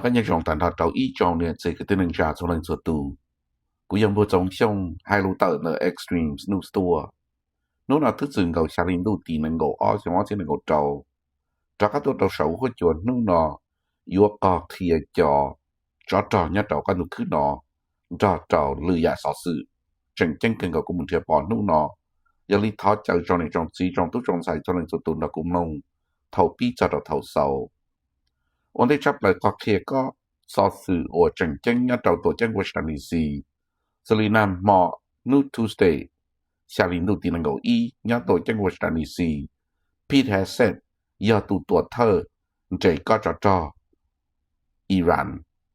Peb nyob zoo tag nrho rau ib tsoom niam txiv kwv tij neej tsa txhua leej txhua tus. Kuv yog Npuag Txoov Xyooj hais lus tawm ntawm Extreme News tuaj. Hnub no thwb txwm nkaus xya hli ntuj tim nees nkaum ob xyoo ob txhiab nees nkaum rau, rov qab tuaj rau saum huab cua hnub no yuav qog qhia cov tsov rog nyob rau qab ntuj khwb no nrog rau lwm yam xov xwm tseem ceeb kawg nkaus kuv mus nrhiav pom hnub no. Yog li thov caw zoo niam zoo txiv zoo tub zoo ntxhais txhua leej txhua tus nrog kuv mloog thaum pib txog rau thaum xaus. Ua ntej tshaj plaws qog qhia kob xov xwm uas tseem ceeb nyob rau tuam ceeb Washington D C. Xws li nag hmo hnub Tuesday xya hli ntuj tim nees nkaum ib nyob tuam ceeb Washington D C, Pete Hegseth yog tus tuam thawj nres kob tsov rog Iran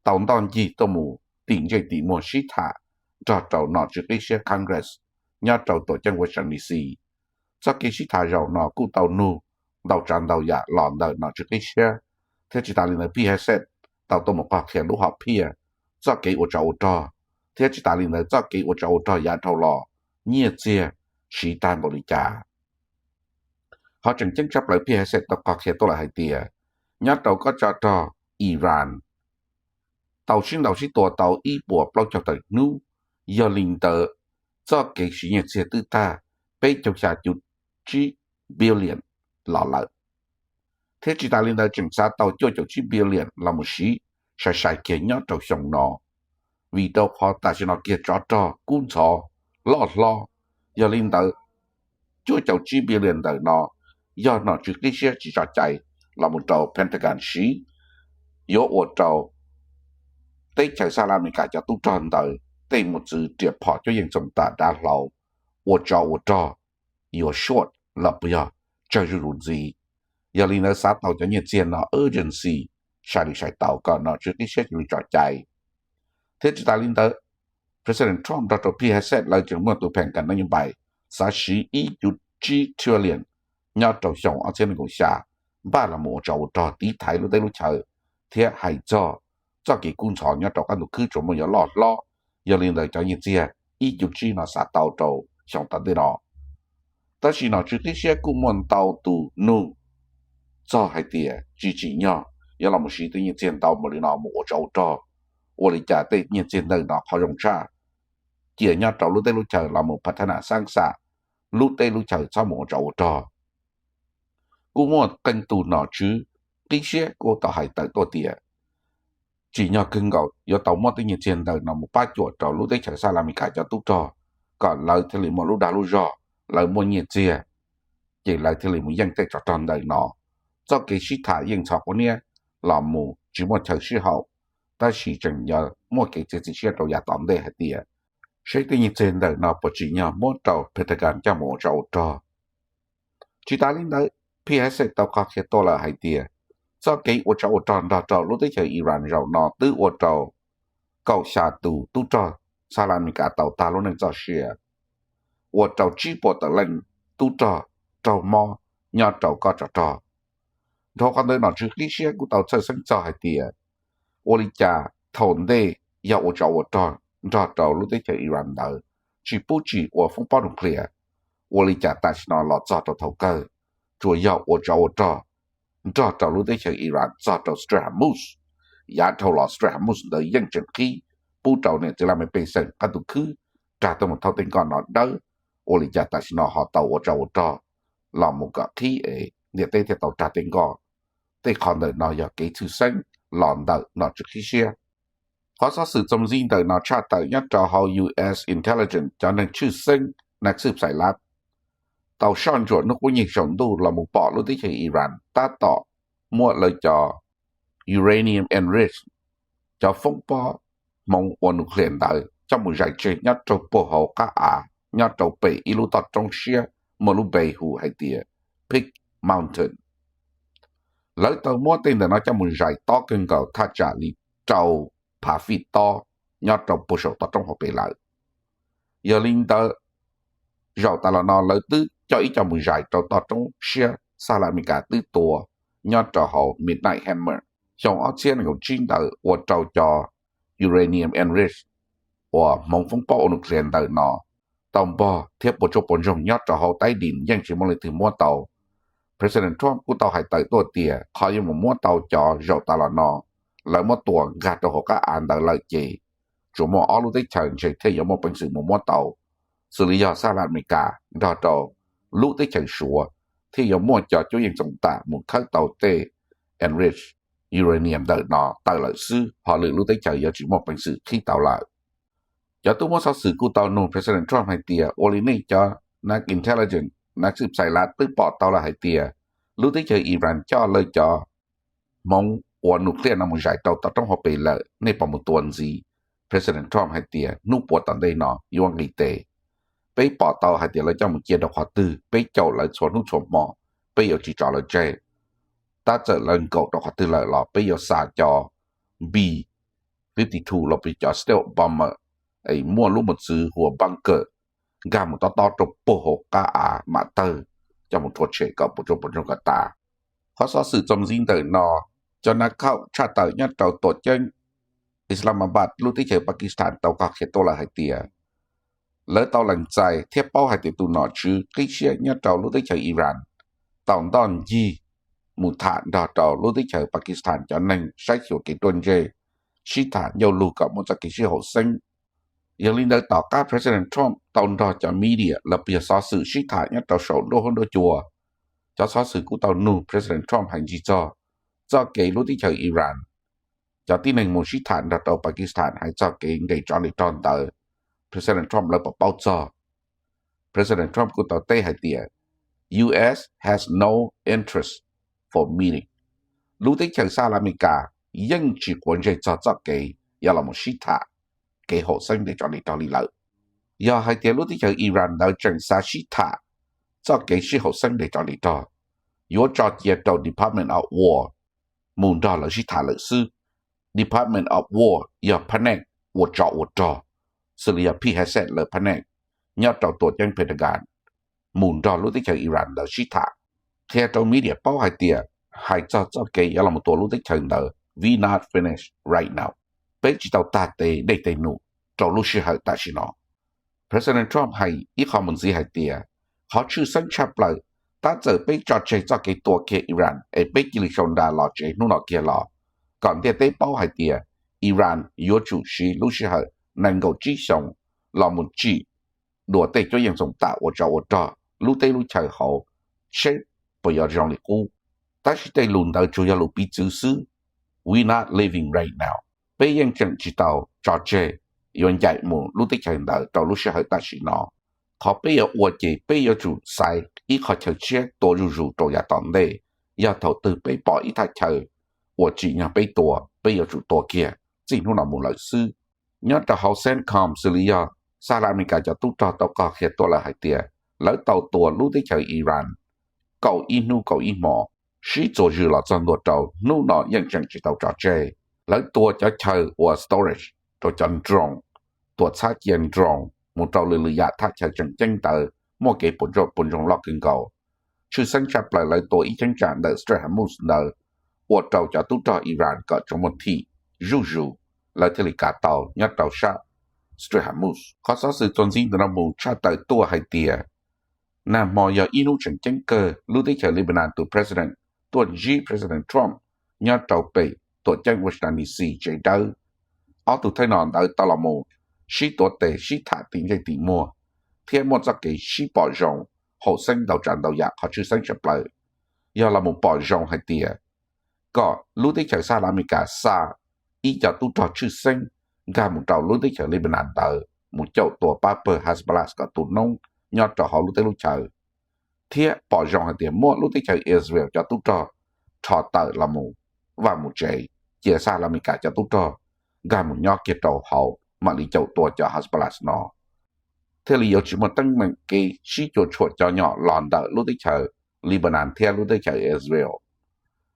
tau ntoj ncig tuaj mus tim ntsej tim muag sib tham nrog rau nom tswv qib siab Congress nyob rau tuam ceeb Washington D C. Txoj kev sib tham zaum no kuj tau nug ntau tsav ntau yam los ntawm nom tswv qib siab, thiab tsis tas li ntawd Pete Hegseth tau tuaj mus qog qhia lub hom phiaj txoj kev ua tsov ua rog, thiab tsis tas li ntawd txoj kev ua tsov ua rog yav dhau los nyiaj txiag siv tag npaum li cas. Qhov tseem ceeb tshaj plaws Pete Hegseth tau qog qhia tuaj lawm hais tias nyob rau kob tsov rog Iran tau sib ntaus sib tua tau ib puas plaub caug tawm hnub, yog li ntawd txoj kev siv nyiaj txiag twb tag peb caug xya cuv tsib billion los lawm, thiab tsis tas li ntawd tseem xav tau cuaj caum tsib billion los mus siv sai sai kiag nyob rau xyoo no, vim rau qhov tam sim no kiag tsov rog kub ntxhov loj hlob. Yog li ntawd cuaj caum tsib billion ntawm no yog nom tswv qib siab tsis tso cai los mus rau Pentagon siv, yuav ua rau teb chaws Xas Las Amelikas cov tub rog ntawd tej mos txwv riam phom cuab yeej txoos tam dav hlau, ua tsov ua rog yuav short los puas yog tsawg zuj zus ntxiv. Yog li ntawd xav tau cov nyiaj txiag no urgency sai li sai tau kom nom tswv qib siab cia li tso cai. Thiab tsis tas li ntawd, President Trump nrog rau Pete Hegseth lawv tseem muaj tus Pentagon National Bank xav siv ib cuv tsib trillion nyob rau xyoo ob txhiab nees nkaum xya npaj los mus ua tsov ua rog tiv thaiv lub teb lub chaws, thiab hais txog txoj kev kub ntxhov nyob rau qab ntuj khwb tsuas muaj yuav loj hlob. Yog li ntawd cov nyiaj txiag ib cuv tsib no xav tau rau xyoo tom ntej no. Tab sis nom tswv qib siab kuj muaj ntau tus nug txog hais tias tsis tsim nyog yuav los mus siv tej nyiaj txiag ntau npaum li no mus ua tsov ua rog. Ua li cas tej nyiaj txiag ntawm no qhov zoo tshaj cia nyob rau lub teb lub chaws los mus phav thab nam xab xam lub teb lub chaws txhob mus ua tsov ua rog. Kuj muaj qee tus nom tswv qib siab kuj tau hais tawm tuaj tias tsim nyog kawg nkaus yuav tau muab tej nyiaj txiag ntawm no mus pab cuam rau lub teb chaws Xas Las Amelikas cov tub rog kom lawv thiaj li muaj lub dag lub zog, lawv muaj nyiaj txiag, ces lawv thiaj li mus yeej tej tsov rog ntawm no. Txoj kev sib tham yeej ntxhov quav niab los mus tsis muaj chaw sib haum, tab sis tseem yog muaj kev txiav txim siab rau yav tom ntej hais tias seb tej nyiaj txiag ntawm no puas tsim nyog muab rau Pentagon coj mus ua tsov ua rog. Tsis tas li ntawd, Pete Hegseth tau qhov qhia tuaj lawm hais tias txoj kev ua tsov ua rog nrog rau lub teb chaws Iran zaum no twb ua rau kaum xya tus tub rog Xas Las Amelikas tau tag lub neej txoj sia, ua rau tsib puas tawm leej tub rog raug mob nyob rau kob tsov rog. Dhau qhov ntawd nom tswv qib siab kuj tau txhawj xeeb txog hais tias ua li cas thaum ntej yog ua tsov ua rog nrog rau lub teb chaws Iran ntawd tsis pub tsim ua foob pob nuclear, ua li cas tam sim no los txog rau thaum kawg tsuas yog ua tsov ua rog nrog rau lub teb chaws Iran txog rau Strait Hormuz. Yav dhau los Strait Hormuz ntawd yeej tseem qhib pub rau niam txiv laj mej pej xeem qab ntuj khwb rag tuaj mus thauj tej nkoj no dawb, ua li cas tam sim no ho tau ua tsov ua rog los mus kom qhib es ntiaj teb thiaj tau rag tej nkoj. Tej qhov ntawm no yog kev txhwj xeeb los ntawm nom tswv qib siab. Qhov xov xwm txoos ntxiv ntawm no tshaj tawm nyob rau hauv U S intelligence cov neeg tshwj xeeb Naxib Xais Lab tau soj ntsuam hnub qub nyiaj saum ntuj los mus pom lub teb chaws Iran tab tom muab lawv cov uranium enriched, cov foob pob hmoov ua nuclear ntawd coj mus zais tseg nyob rau puag hauv qab av nyob rau pem ib lub toj roob siab muaj lub npe hu hais tias Pink Mountain. Lawv tau muab tej ntawm no coj mus zais tob kawg nkaus thaj tsam li rau phav fij tob nyob rau puag saum toj roob hauv pes lawm. Yog li ntawd, zaum tas los no lawv twb coj ib co mus zais rau toj roob siab Xas Las Amelikas twb tua nyob rau hauv Midnight Hammer xyoo ob txhiab nees nkaum tsib ntawd ua rau cov uranium enriched uas hmoov foob pob ua nuclear ntawm no tau npog thiab puas tsuaj puas ntsoog nyob rau hauv taib dis yeej tsis muaj leej twg muab tau. President Trump kuj tau hais tawm tuaj tias qhov yuav mus muab tau cov zaum tas los no lawv muab tua nkag rau hauv qab av ntawd lawm ces tsuas muaj ob lub teb chaws ntshe thiaj yuav muaj peev xwm mus muab tau, xws li yog Xas Las Amelikas nrog rau lub teb chaws Suav thiaj yuav muaj cov cuab yeej txoos tam mus khawb tau tej enriched uranium ntawm no tawm lawm xwb, ho lwm lub teb chaws yuav tsis muaj peev xwm qhib tau lawm. Cov tub muab xov xwm kuj tau nug President Trump hais tias, ua li nej cov nav intelligence, nav xwb xais lav twb pom tau lawm hais tias lub teb chaws Iran coj lawv cov hmoov ua nuclear no mus zais rau tom roob hauv pes lawm, nej puas mus tua ntxiv? President Trump hais tias, hnub puav tom ntej no yuav nqis tes. Peb pom tau hais tias lawv coj mus cia rau qhov twg, peb caum lawv txhua hnub txhua hmo, peb yuav tsis tso lawv tseg. Tab txawm lawv nkaum rau qhov twg lawm los peb yuav xa cov B fifty two los sis cov stealth bomber es muaj lub mos txwv hu ua bunker nkag mus tob tob rau puag hauv qab av mam tawg coj mus rhuav tshem kom puas tsuaj puas ntsoog kom tas. Qhov xov xwm txuas ntxiv ntawm no, cov nav khaub tshaj tawm nyob rau tuam ceeb Islamabad lub teb chaws Pakistan tau kho qhia tuaj lawm hais tias lawv tau lees txais thiab paub hais tias tus nom tswv qib siab nyob rau lub teb chaws Iran tau ntoj ncig mus tham nrog rau lub teb chaws Pakistan cov neeg saib xyuas kev ruaj ntseg, sib tham ncauj lug kom muaj txoj kev sib haum xeeb. Yog li ntawd tom qab President Trump tau nrog cov media los yog xov xwm sib tham nyob rau saum nruab huab nruab cua, cov xov xwm kuj tau nug President Trump hais ntsis txog txoj kev lub teb chaws Iran cov tib neeg mus sib tham nrog rau Pakistan hais txog kev nres tsov nres rog ntawd, President Trump lawv puas paub txog. President Trump kuj tau teb hais tias, U.S. has no interest for meeting. Lub teb chaws Xas Las Amelikas yeej tsis quav ntsej txog txoj kev yuav los sib tham kev haum xeeb nres tsov nres rog li lawm. Yog hais tias lub teb chaws Iran ntawd tseem xav sib tham txoj kev sib haum xeeb nres tsov nres rog, yuav tso cia rau Department of War mus nrog lawv sib tham lawm xwb. Department of War yog phab neej ua tsov ua rog, xws li yog Pete Hegseth lawv phab neej nyob rau tuam ceeb Pentagon mus nrog lub teb chaws Iran ntawd sib tham, qhia rau media paub hais tias hais txog txoj kev yuav los tua lub teb chaws ntawd, we not finish right now, peb tsis tau tag tes dej tes num rau lub sij hawm tam sim no. President Trump hais ib qho mus ntxiv hais tias, qhov tshwj xeeb tshaj plaws, tab txawm peb tso tseg txoj kev tua kiag Iran es peb cia li sau nra los tsev hnub no kiag los, kom ntiaj teb paub hais tias Iran yuav tsum siv lub sij hawm nees nkaum tsib xyoos los mus tsim dua tej cuab yeej txoos tam ua tsov ua rog lub teb lub chaws hauv, seb puas yuav zoo li qub. Tab sis tej lus ntawd tsuas yog lus piv txwv xwb, we not leaving right now, peb yeej tseem tsis tau tso tseg yuav ncaim mus lub teb chaws ntawd rau lub sij hawm tam sim no. Qhov peb yuav ua ces peb yuav tsum xaiv ib qhov chaw tshiab tua zuj zus rau yav tom ntej, yog thaum twg peb pom ib thaj chaw uas tsim nyog peb tua, peb yuav tsum tua kiag txij hnub no mus lawm xwb. Nyob rau hauv CENTCOM xws li yog Xas Las Amelikas cov tub rog tau kho qhia tuaj lawm hais tias lawv tau tua lub teb chaws Iran kaum ib hnub kaum ib hmo, sib txuas zws los txog ntua rau hnub no yeej tseem tsis tau tso tseg. Lawv tua cov chaw ua storage rau cov drone, tuam txhab cia drone mus rau lwm lwm yam thaj chaw tseem ceeb ntawd muaj kev puas tsuaj puas ntsoog loj kawg nkaus. Tshwj xeeb tshaj plaws lawv tua ib cheeb tsam ntawm Strait Hormuz ntawd, ua rau cov tub rog Iran kom tsuas muaj thim zuj zus, lawv thiaj li kav tau nyob rau sab Strait Hormuz. Qhov xov xwm txuas ntxiv ntawm no mus tshaj tawm tuaj hais tias, nag hmo yog ib hnub tseem ceeb kawg, lub teb chaws Lebanon tus president tuaj ntsib President Trump nyob rau pem tuam ceeb Washington D C tsev dawb. Ob tug thawj no ntawd tau los mus sib tuav tes sib tham tim ntsej tim muag, thiab muaj txoj kev sib pom zoo haum xeeb ntau tsav ntau yam. Qhov tshwj xeeb tshaj plaws yog los mus pom zoo hais tias kom lub teb chaws Xas Las Amelikas xa ib co tub rog tshwj xeeb nkag mus rau lub teb chaws Lebanon ntawd mus caum tua pab pawg Hezbollah kom tu noob nyob rau hauv lub teb lub chaws, thiab pom zoo hais tias muab lub teb chaws Israel cov tub rog rho tawm los mus vaj mus tsev, cia Xas Las Amelikas cov tub rog nkag mus nyob kiag rau hauv mam li caum tua cov Hezbollah no. Thiaj li yuav tsis muaj teeb meem kev sib cuam tshuam cov nyom los ntawm lub teb chaws Lebanon thiab lub teb chaws Israel.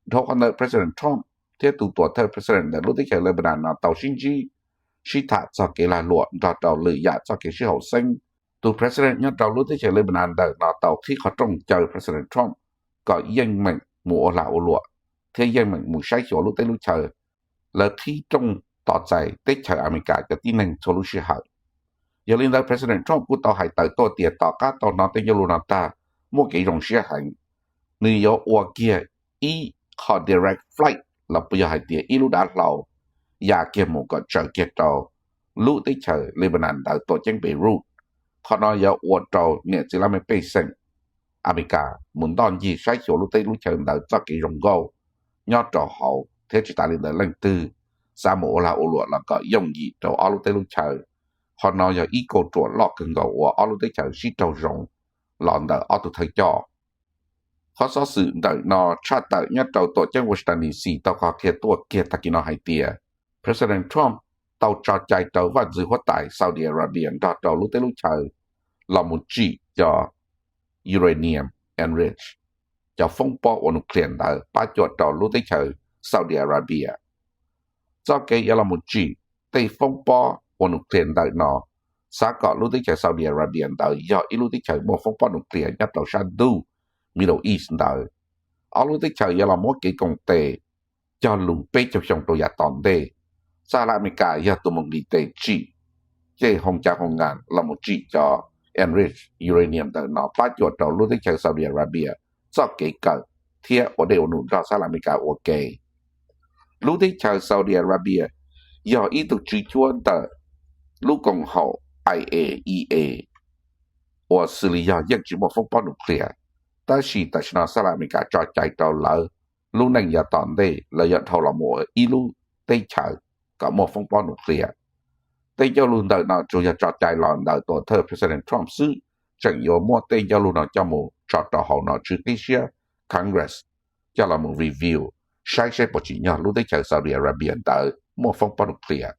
Dhau qhov ntawd President Trump thiab tus tuam thawj president ntawm lub teb chaws Lebanon no tau sib ntsib, sib tham txog kev lag luam nrog rau lwm yam txoj kev sib haum xeeb. Tus president nyob rau lub teb chaws Lebanon ntawm no tau qhib qhov rooj caw President Trump kom yeej meem mus ua lag ua luam thiab yeej meem mus saib xyuas lub teb lub chaw. Lawv qhib rooj tos txais teb chaws Amelikas cov tib neeg txhua lub sij hawm. Yog li ntawd President Trump kuj tau hais tawm tuaj tias tom qab tau hnov tej ncauj lus no tag, muaj kev zoo siab heev, nws yuav ua kiag ib qho direct flight los puas yog hais tias ib lub dav hlau ya kiag mus kom tsaws kiag rau lub teb chaws Lebanon ntawd tuam ceeb Beirut. Qhov no yuav ua rau niam txiv laj mej pej xeem Amelikas mus ntoj ncig saib xyuas lub teb lub chaw ntawd txoj kev zoo nkauj nyob rau hauv thiab tsis tas li ntawd leej twg xav mus ua lag ua luam los kom yooj yim rau ob lub teb lub chaw. Qhov no yog ib kauj ruam loj kawg nkaus uas ob lub teb chaws sib raug zoo los ntawm ob tug thawj coj. Qhov xov xwm ntawm no tshaj tawm nyob rau tuam ceeb Washington D C tau qhov qhia tuaj kiag tag kis no hais tias President Trump tau tso cai rau vaj ntxwv huab tais Saudi Arabia nrog rau lub teb lub chaw los mus tsim cov uranium enriched, cov foob pob ua nuclear ntawd pab cuam rau lub teb chaws Saudi Arabia. Txoj kev yuav los mus tsim tej foob pob ua nuclear ntawm no, xav kom lub teb chaws Saudi Arabia ntawd yog ib lub teb chaws muaj foob pob nuclear nyob rau sab ntuj Middle East ntawd. Ob lub teb chaws yuav los muab kev koom tes cog lus peb caug xyoo rau yav tom ntej. Xab Las Amelikas yog tus mus nqis tes tsim ceg hoo cav hoo ngas los mus tsim cov enriched uranium ntawm no pab cuam rau lub teb chaws Saudi Arabia txoj kev kawm thiab ua dej ua num nrog Xab Las Amelikas ua ke. Lub teb chaws Saudi Arabia yog ib tug tswv cuab ntawm lub koom haum I A E A uas xws li yog yeej tsis muaj foob pob nuclear, tab sis tam sim no Xab Las Amelikas tso cai rau lawv lub neej yav tom ntej lawv yuav dhau los mus ua ib lub teb chaws kom muaj foob pob nuclear. Tej ncauj lus ntawm no tsuas yog tso cai los ntawm tuam thawj President Trump xwb, tseem yuav muab tej ncauj lus no coj mus tso rau hauv nom tswv qib siab Congress coj los mus review saib seb puas tsim nyog lub teb chaws Saudi Arabia ntawd muaj foob pob nuclear.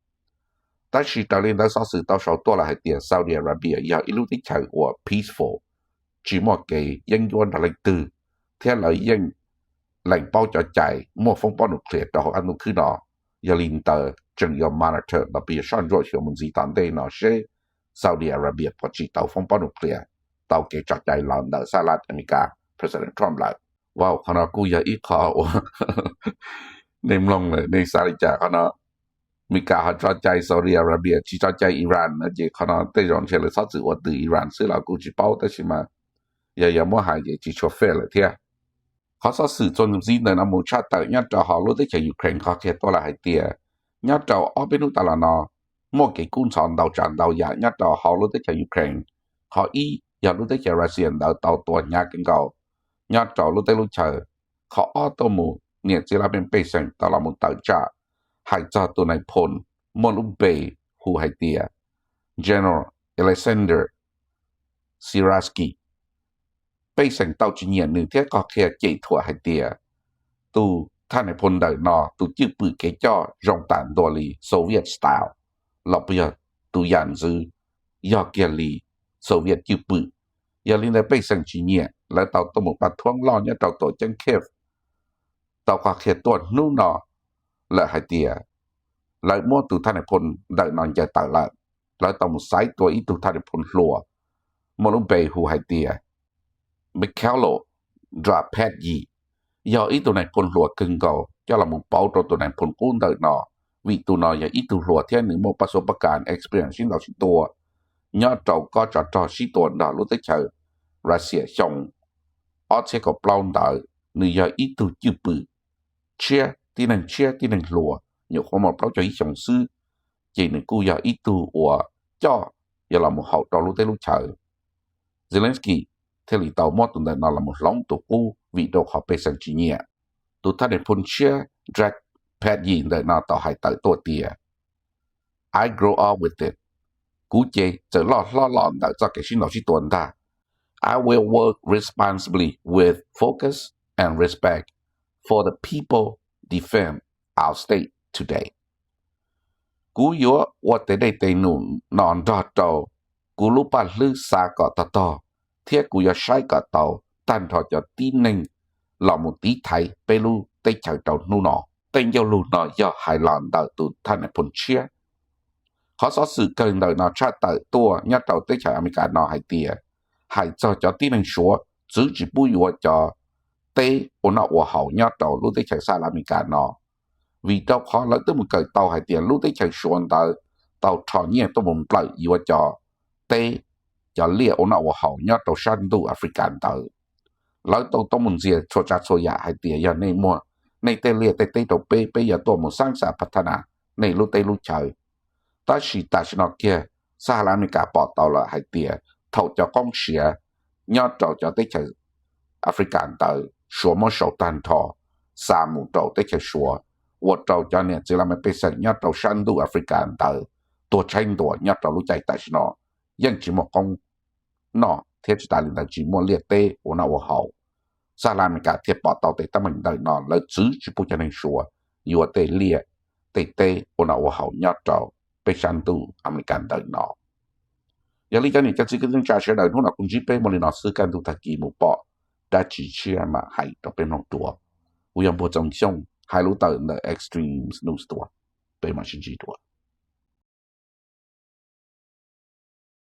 Tab sis raws li ntawv xov xwm tau sau tuaj lawm hais tias Saudi Arabia yog ib lub teb chaws uas peaceful, tsis muaj kev yeeb ncuab nrog leej twg, thiab lawv yeej lees paub cov cai muaj foob pob nuclear rau hauv qab ntuj khwb no. Yog li ntawd tseem yuav monitor los puas yuav soj ntsuam xyuas mus ntxiv tom ntej no seb Saudi Arabia puas tsim tau foob pob nuclear tau kev tso cai los ntawm Xab Las Amelikas President Trump lawm. Wow, qhov no kuj yog ib qho uas nej mloog lawm nej xav li cas qhov no? Amelikas ho tso cai Saudi Arabia tsis tso cai Iran no ces qhov no tej zaum ntshe lawv txhob txwm ua twg Iran xwb los kuj tsis paub, tab sis mas yog yuav muab hais ces tsis tshua fair lawm thiab. Qhov xov xwm txuas ntxiv ntawm no mus tshaj tawm nyob rau hauv lub teb chaws Ukraine qhov qhia tuaj lawm hais tias nyob rau ob peb hnub tas los no muaj kev kub ntxhov ntau tsav ntau yam nyob rau hauv lub teb chaws Ukraine. Qhov ib yog lub teb chaws Russia ntawd tau tua hnyav kawg nkaus nyob rau lub teb lub chaw. Qhov ob tuaj mus niam txiv laj mej pej xeem tau los mus tawm tsam hais txog tus nais phoo muaj lub npe hu hais tias General Alexander Syrskyi. Pej xeem tau tsis nyiam nws thiab qhov qhia cem thuam hais tias tus thaj nais phoo ntawm no tus cwj pwm kev coj zoo tam ntua li Soviet style los puas yog tus yam ntxwv yog kiag li Soviet cwj pwm. Yog li ntawd pej xeem tsis nyiam lawv tau tuaj mus pab thuab loj nyob rau tuam ceeb Kyiv tau qhov qhia tuaj hnub no lawm hais tias lawv muab tus thaj nais phoo ntawm no ncaws tawm lawm. Lawv tau mus xaiv tua ib tug thaj nais phoo hluas muaj lub npe hu hais tias Mykhailo Drapetsky, yog ib tug nais phoo hluas kawg nkaus coj los mus pauv rau tus nais phoo qub ntawm no, vim tus no yog ib tug hluas thiab nws muaj paj xuab paj kas experience sib ntaus sib tua nyob rau kob tsov rog sib tua nrog lub teb chaws Russia xyoo ob txhiab kaum plaub ntawd. Nws yog ib tug cwj pwm tshiab, tib neeg tshiab tib neeg hluas, nyuam qhuav muaj plaub caug ib xyoos xwb, ces nws kuj yog ib tug uas coj yuav los mus haum rau lub teb lub chaw. Zelensky thiaj li tau muab tus ntawm no los mus hloov tus qub vim rau qhov pej xeem tsis nyiam. Tus thaj nais phoo tshiab Drapetsky ntawm no tau hais tawm tuaj tias I grow up with it. Kuv ces txawm loj hlob los ntawm txoj kev sib ntaus sib tua ntag. I will work responsibly with focus and respect for the people defend our state today. Kuv yuav ua tes dej tes num no nrog rau kuv lub paj hlwb xa kom tog tog, thiab kuv yuav saib kom tau tag nrho cov tib neeg los mus tiv thaiv peb lub teb chaws rau hnub no. Tej ncauj lus no yog hais los ntawm tus thaj nais phoo tshiab. Qhov xov xwm kawg ntawm no tshaj tawm tuaj nyob rau teb chaws Amelikas no hais tias hais txog cov tib neeg Suav txwv tsis pub yuav cov teb ua noj ua haus nyob rau lub teb chaws Xas Las Amelikas no, vim rau qhov lawv twb mus kawm tau hais tias lub teb chaws Suav ntawd tau rho nyiaj tuaj mus nplawm yuav cov teb, cov liaj ua noj ua haus nyob rau sab ntuj Africa ntawd. Lawv tau tuaj mus ntxias txhua tsav txhua yam hais tias yog nej muaj nej tej liaj tej teb rau peb, peb yuav tuaj mus xaab xa pha tha na nej lub teb lub chaw. Tab sis tam sim no kiag Xab Has Las Amelikas pom tau lawm hais tias thaum cov qoob siav nyob rau cov teb chaws Africa ntawd Suav muab sau tag nrho xa mus rau teb chaws Suav, ua rau cov niam txiv laj mej pej xeem nyob rau sab ntuj Africa ntawd tuag tshaib ntua nyob rau lub caij tam sim no yeej tsis muaj qoob noj thiab tsis tas li ntawd tsis muaj liaj teb ua noj ua haus. Xab Las Amelikas thiaj pom tau tej teeb meem ntawm no lawv txwv tsis pub cov neeg Suav yuav tej liaj tej teb ua noj ua haus nyob rau peb sab ntuj Amelikas ntawm no. Yog li cov niam cov txiv kwv tij neej tsa sawv daws, hnub no kuv ntsib peb muaj li no xwb, kaj ntug tag kis mus pom dab tsi tshiab mam hais rau peb mloog dua. Kuv yog Npuag Txoos Xyooj hais lub tawm ntawm Extreme News tuaj, peb mam sib ntsib dua.